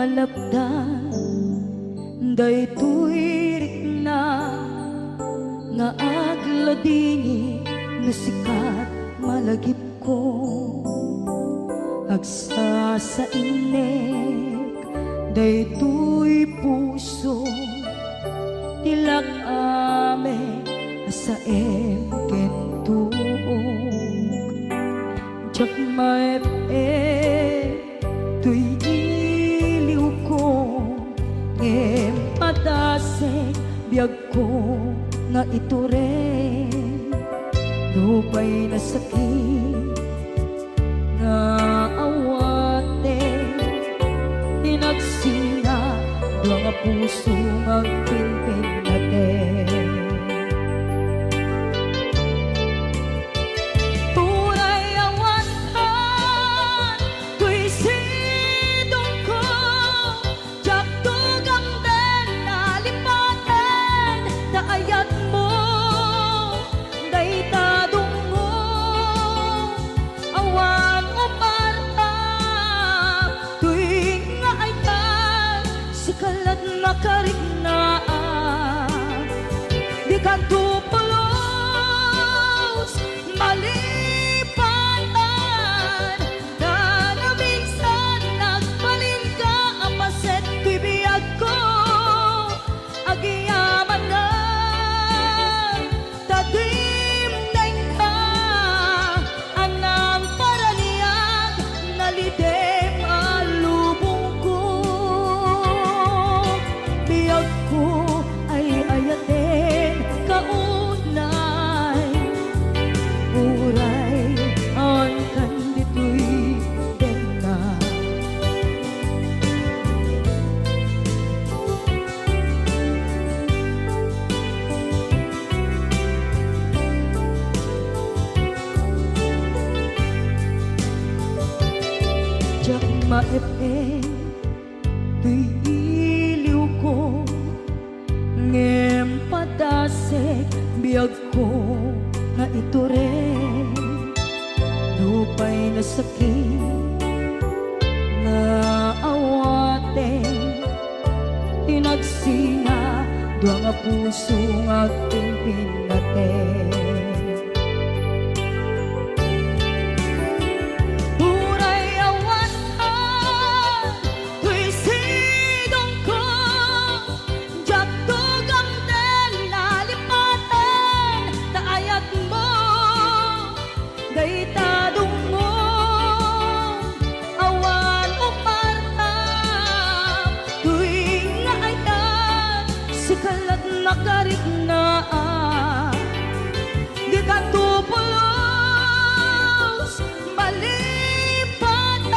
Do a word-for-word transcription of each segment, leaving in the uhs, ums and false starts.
Lapdan daytoy rikna nga agladingit no sikat malagipko. Agsasainnek daytoy puso, ti lak-amek a saem ken tuok. Diak maep-ep toy iliwko, ngem padasek biagko nga itureng. Nupay nasakit nga awaten, inagsina dua nga puso nga agpinpinnaten. Uray awan toy sidongko, diak tugamden a lipaten ta ayatmo dayta dungngo. Awan umarta toy nga ayat, sika la't makariknaan. Dikanto pulos malipatan, ta naminsan nagbalinka a paset toy biagko. Agyamanak ta dimdengka, a nangparaniag, nalidem a lubongko. Biagko ay ayaten kaunay, uray awan kan ditoy denna. Diak maep-ep toy iliwko, ngem padasek biagko nga itureng. Nupay nasakit nga awaten, inagsina dua nga puso nga agpinpinnaten. Uray awan toy sidongko, diak tugamden a lipaten ta ayatmo dayta dungngo. Awan umarta toy nga ayat, sika la't makariknaan. Dikanto pulos malipatan,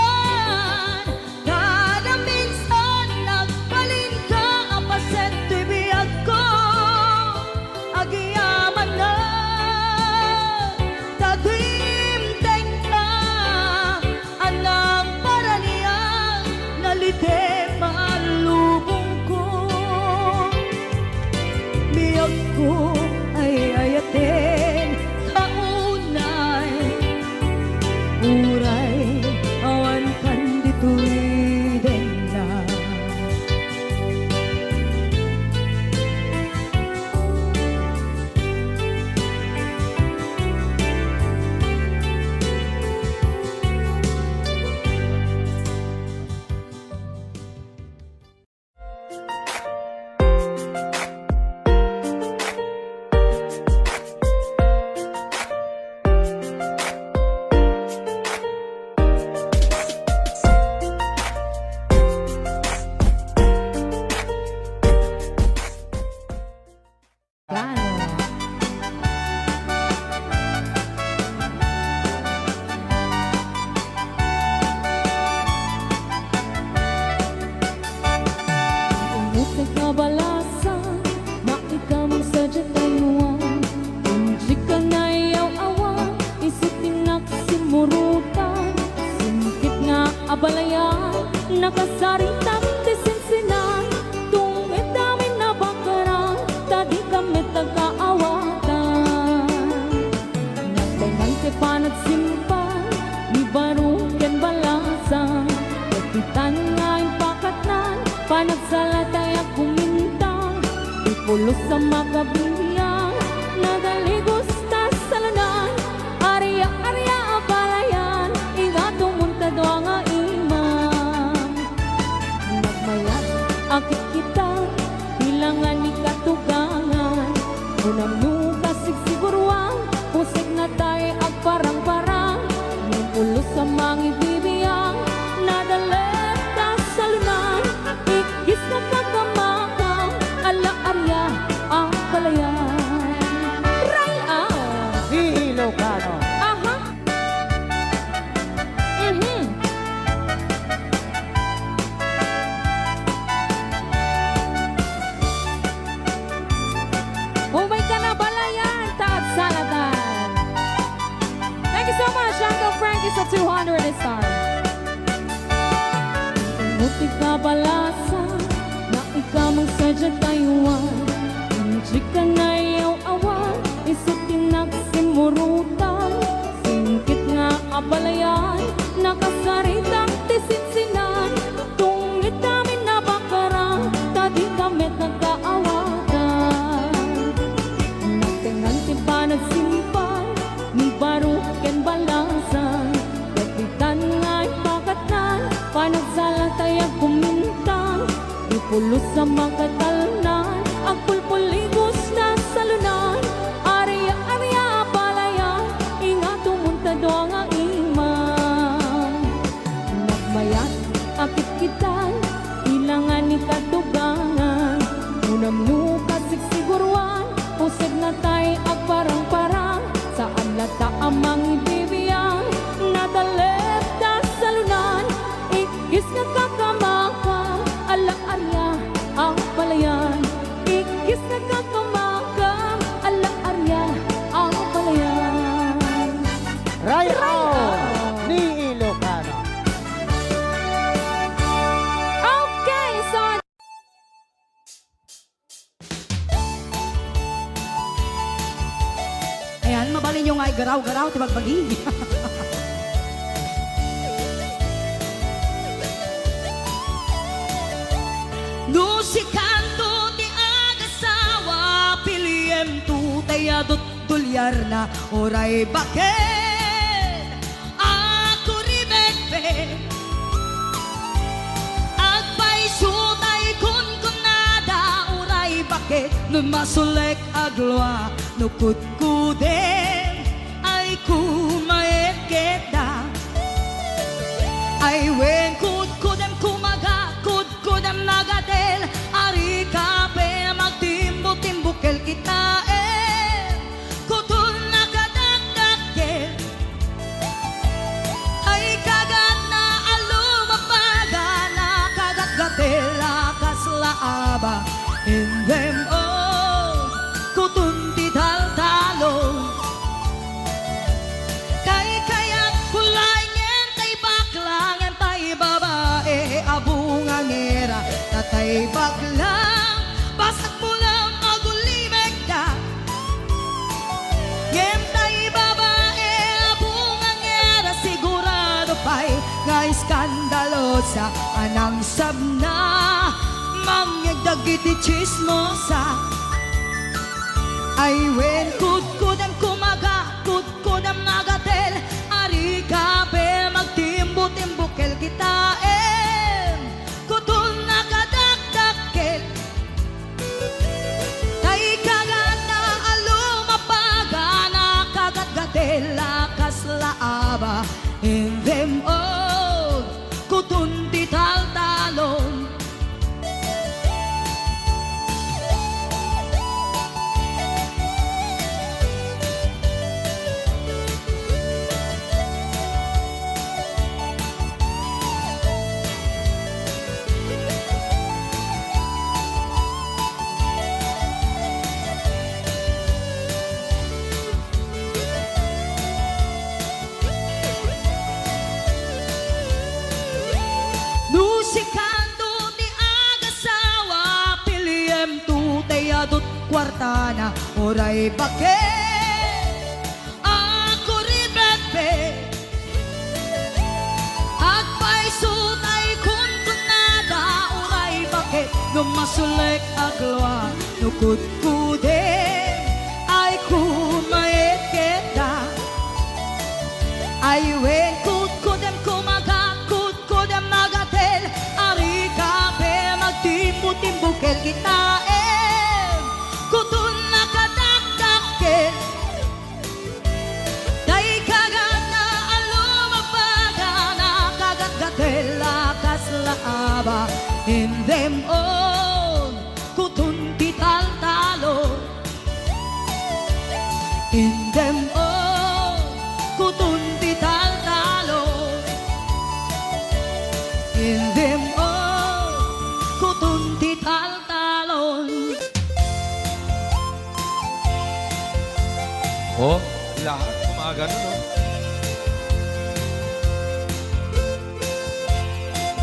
kada minsan nagbalinka a paset toy biagko. Agyamanak ta dimdengka, a nangparaniag, nalidem a lubongko. Biagko ay ayaten kaunay, uray awan kan ditoy denna. Plano. Umutek nga balasan, maikam sa diay kaywan. Kunti ka nga iyaw-awan, isu ti naksimurutan. Singkit nga abalayan, nakasaritam ti sinsinan. Tunged amin a bakaran, ta dikam met agkaawatan. Nagdaynang ti panagsimpal ni Barong ken Balasan, ket ditan nga impakatna Pulos a makabibiang, nagaligos ta salunan, aria-aria a balayan, ingato munta dua nga imam. Nagmayat a kitkitan, bilangan ni katugangan, unam no kasigsiguruan, pusek na tay agparang-parang, ngem pulos a mangibibiang, nadalek ta salunan, ikkis na kakamakam, ala aria a balayan. Ray-aw! Ni Ilocano. Aha. Mhm. Umay ka na, balayan, ta agsalatan. Thank you so much, Uncle Frankie, sa two hundred star. Muti ka balasa, na ikaw ang sadya Taiwan. Hindi ka nayaw-awan, isu ti nagsimurutan. Singkit nga abalayan, nakasaritak ti sinsinan. Tungit kami nabakara, ta di kami nagkaawatan. Natengan ti panagsimpal, ni Barok ken Balasan. Kapitan nga ipakatnan, panagsala tay agkumintang. Di pulos a makatalnan, agpulpuligos na salunan. Aria-aria a balayan, ingato munta dua nga imam. Nagmayat a kitkitan, ilangan ni katugangan. Unam no kasigsiguruan, pusek na tay agparang-parang. Saan latta a mangibibiang, nadalek ta salunan. Ikkis nga kakamaka, ala aria a balayan. Ikkis nga kakamaka, ala aria a balayan. Ray-aw ni Ilocano. Okay, so, ayan, mabalinyo nga igaraw-garaw ti bagbagi. No sikanto ti agasawa, piliemto tay adut duliarna, uray baket a kuribetbet. Agpayso tay kunkunada, uray baket no masulek a glua, no kudkudem ay kumaet ketda. Ay wen, kudkudem kumaga, kudkudem nagatel, ari kape magtimbo-timbukel kitaem. Kuton nakadakdakkel. Ay kagatna a lumapagan a kagatgatel a kasla aba. Indem o kuton ti taltalon. Kaykayat pulay ngem tay bakla ngem tay babae a bungangera. Ta tay bakla, basag pulem agulimekda. Ngem tay babae a bungangera, sigurado pay nga iskandalosa a nangsabna mangngeg dagiti tsismosa. Ay wen, kudkudem kumaga, kudkudem nagatel, ari kape magtimbo-timbukel kitaem. Kuton nakadakdakkel. Tay kagatna a lumapagan a kagatgatel a kasla aba. Indem o kuton ti taltalon. No sikanto ti agasawa, piliemto tay adut kuartana, uray baket a kuribetbet. Agpayso tay kunkunada, uray baket no masulek a glua, no Kudkudem ay kumaet keta. Ay wen, kudkudem kumaga, kudkudem nagatel. Ari ka pe magtimbo-timbo kel kitaem. Kuton nakadakdakkel. Daykaganna a lumagbaga, nakagatgatel a kasla aba. Indem on, kuton ti taltalon. Indem on, kuton ti taltalon. Indem on, kuton ti taltalon. Oh, lahat gumagano, no?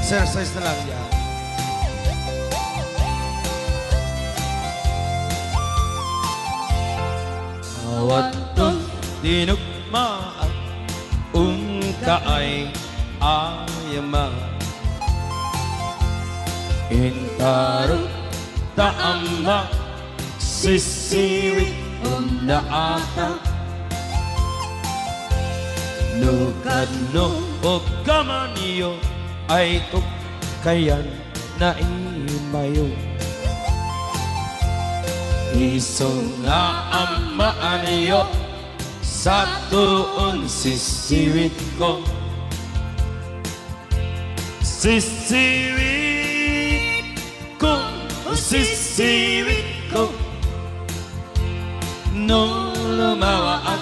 Exercise na lang yan. Awan ton tinukmaan, unta ay ayama. Intaro ta amma, sisiwi unda ata. No kadno uggamanyo ay tukkayan na imayo. Isu nga ammaanyo, satoon sisiwitko. Sisiwitko, sisiwitko. No lumawaak,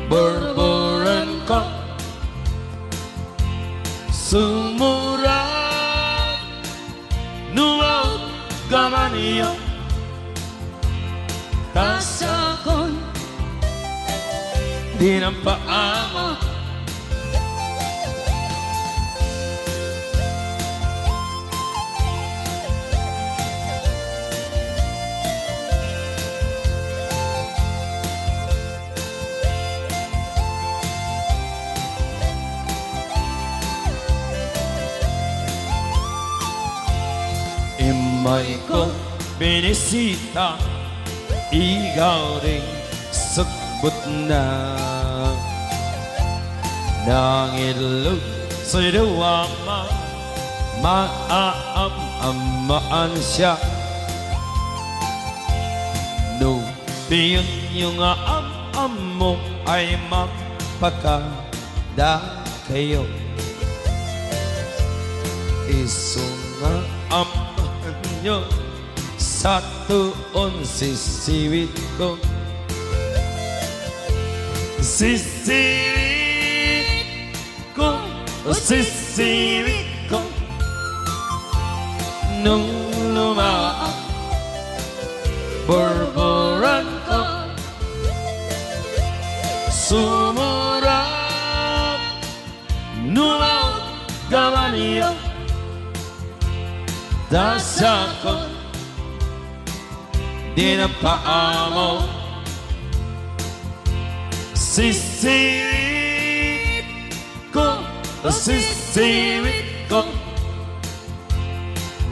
burburenko. Sumurak, no mauggamanyo, ta siakon, di nampaamo. Immayko binisita, igawding subbutna. Nangidlog sida a ma-, maaam-ammaan siak. No piyonyo nga am-ammo ay mapakadakayo. Isu nga ammaanyo, satoon sisiwitko. Sisiwit ko, o sisiwitko. No lumawaak, burburenko. Sumurak, no mauggamanyo, ta siakon, di nampaamo. Sisiwitko, o sisiwitko.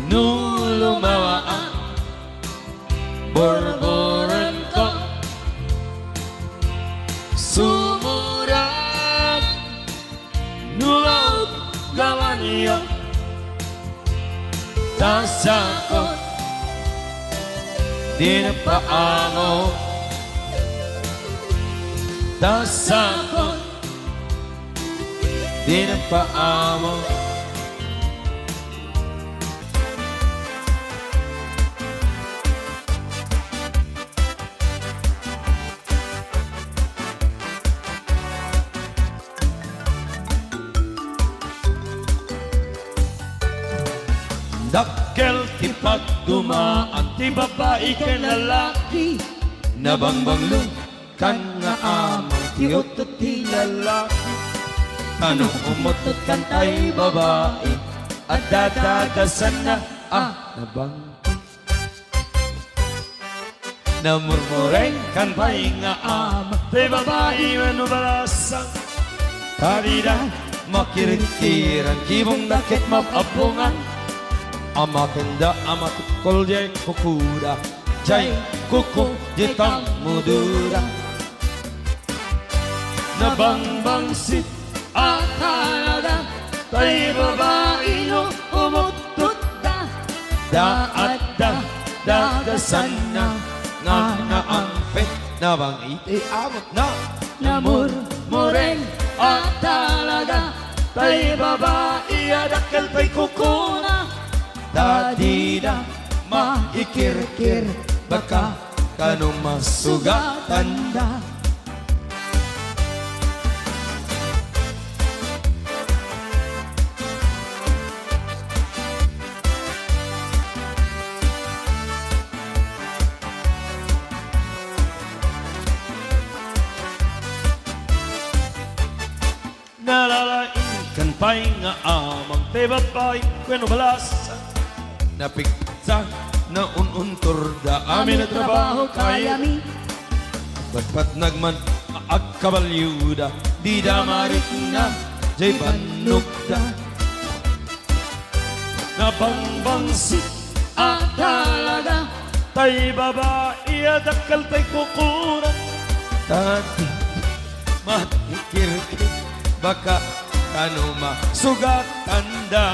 No lumawaak, burburenko. Sumurak, no mauggamanyo, ta siakon, di nampaamo. Ta siakon, di nampaamo. Dakkel ti pagdumaan ti babai ken lalaki. Nabangbanglo kan nga amang ti uttot ti lalaki. Ta no umuttot kan tay babai, adda dagasanna a nabang. Namurmureng kan pay nga ama, tay babai wenno balasang. Ta dida makirikirang kibongda ket mapabungan. Amakenda a matukkol jay kukuda, jay kuku jay tammudoda. Nabangbangsit a talaga, tay babai no umuttutda. Daatda, dagasanna, nga naampet, nabang-, iti amutna. Namurmureng a talaga, tay babai a dakkel tay kukuna. Ta dida maikirkir, baka kano masugatanda. Nalalaingkan pay nga amang ti babai wenno balas. Napigsa, naun-untorda amin a trabaho kayami. Patpatnag man agkabalioda, dida marikna jay bannogda. Nabangbangsit a talaga, tay babai a dakkel tay kukuna. Tati, maikirkir, baka kano masugatanda.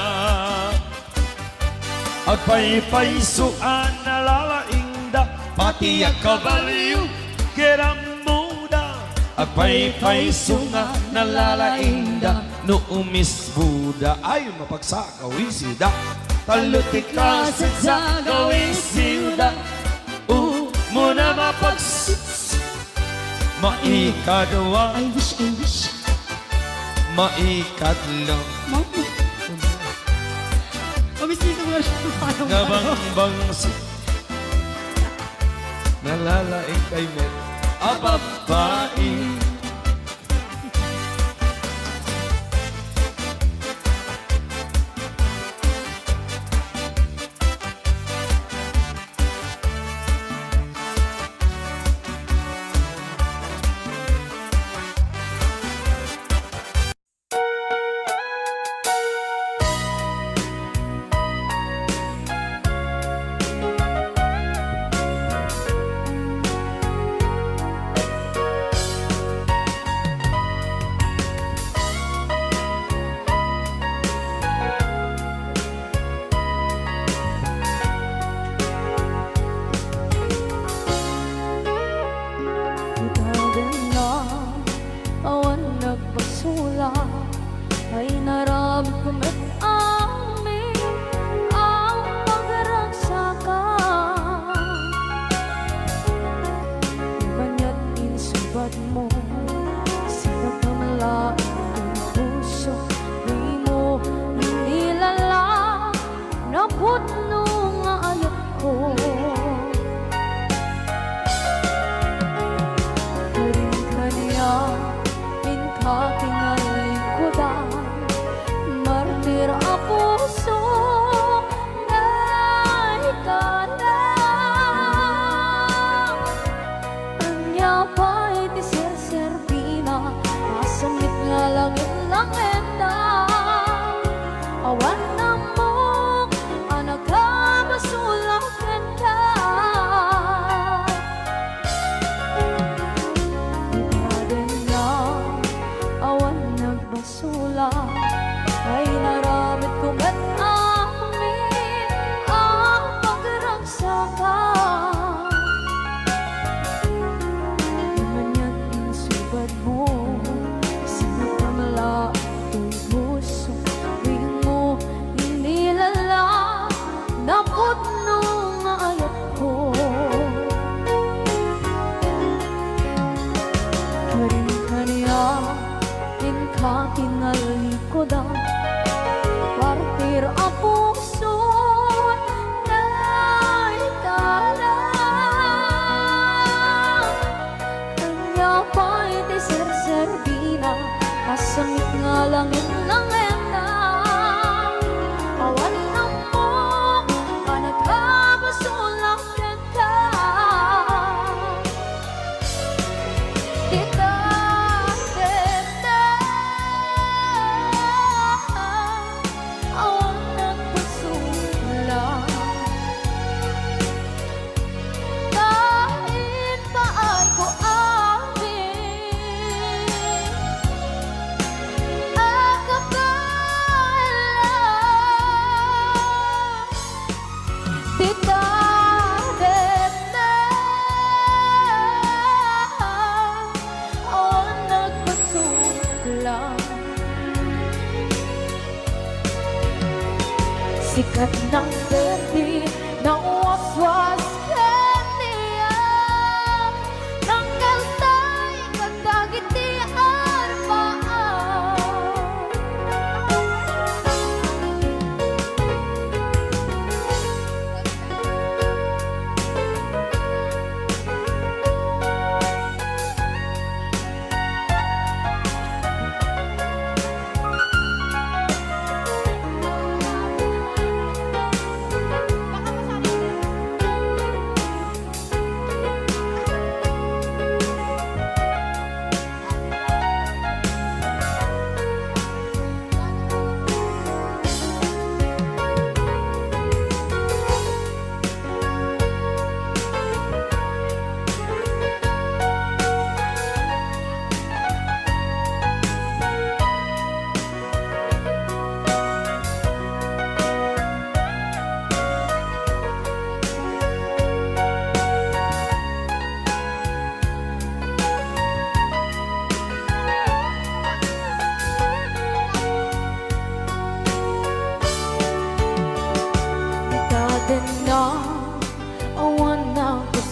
Agpaypayso a nalalaingda, pati a kabalio, ket ammoda. Agpaypayso nga nalalaingda, no umisboda. Ay, mapagsa- gawisida. Tallo ti kaset sa gawisida. Umuna, mapagsits. Maikadua. I wish, I wish. Maikatlo. Mama. Pabisita mo na siya. Nabangbangsit. Nalalaing kay met a babai.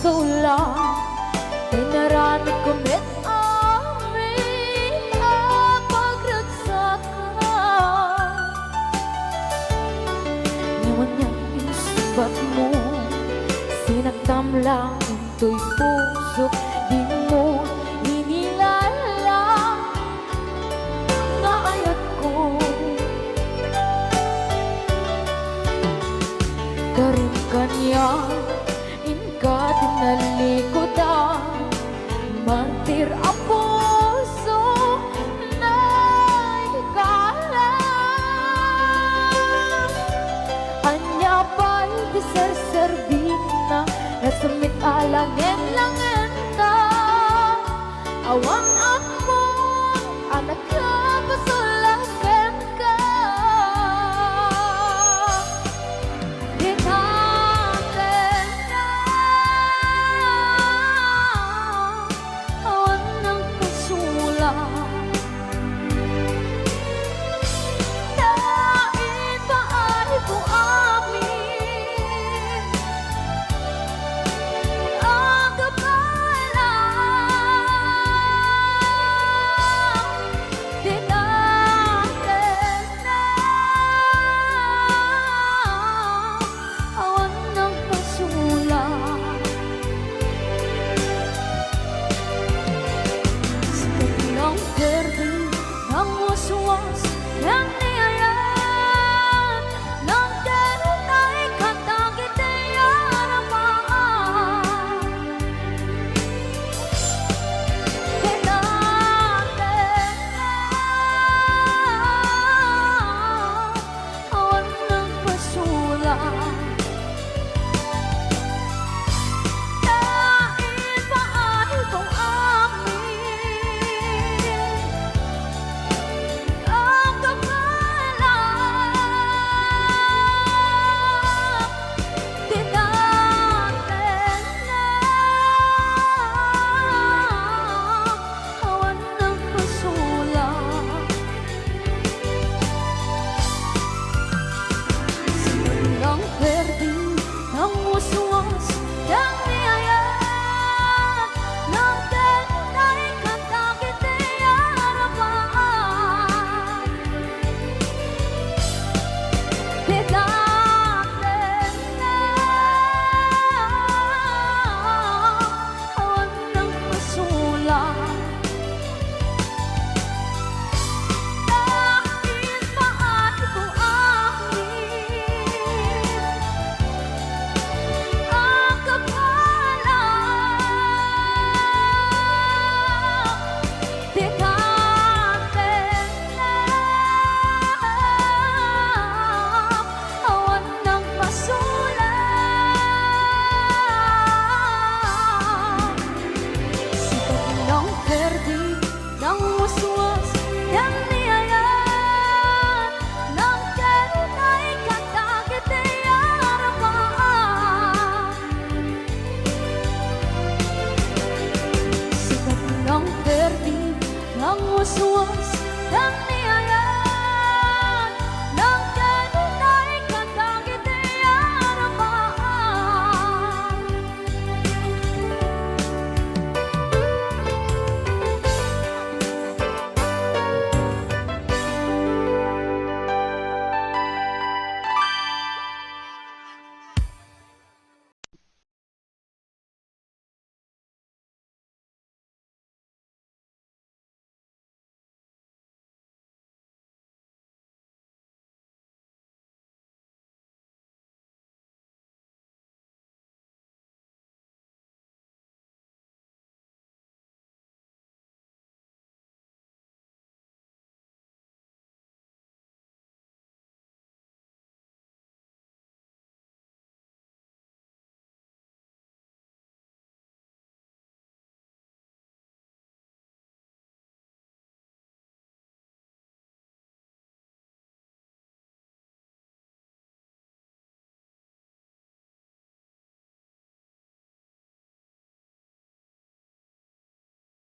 Tula, inaramid ko met amin a pagragsakan. Ngem ania insungbat mo, sinaktam lang intoy pusok, dimo inilalang nga ayatko. Karin kaniak, inka ti nalikudan, martir a puso, naikala. Ania pay ti serserbina, nasumit a langen-langenta, awan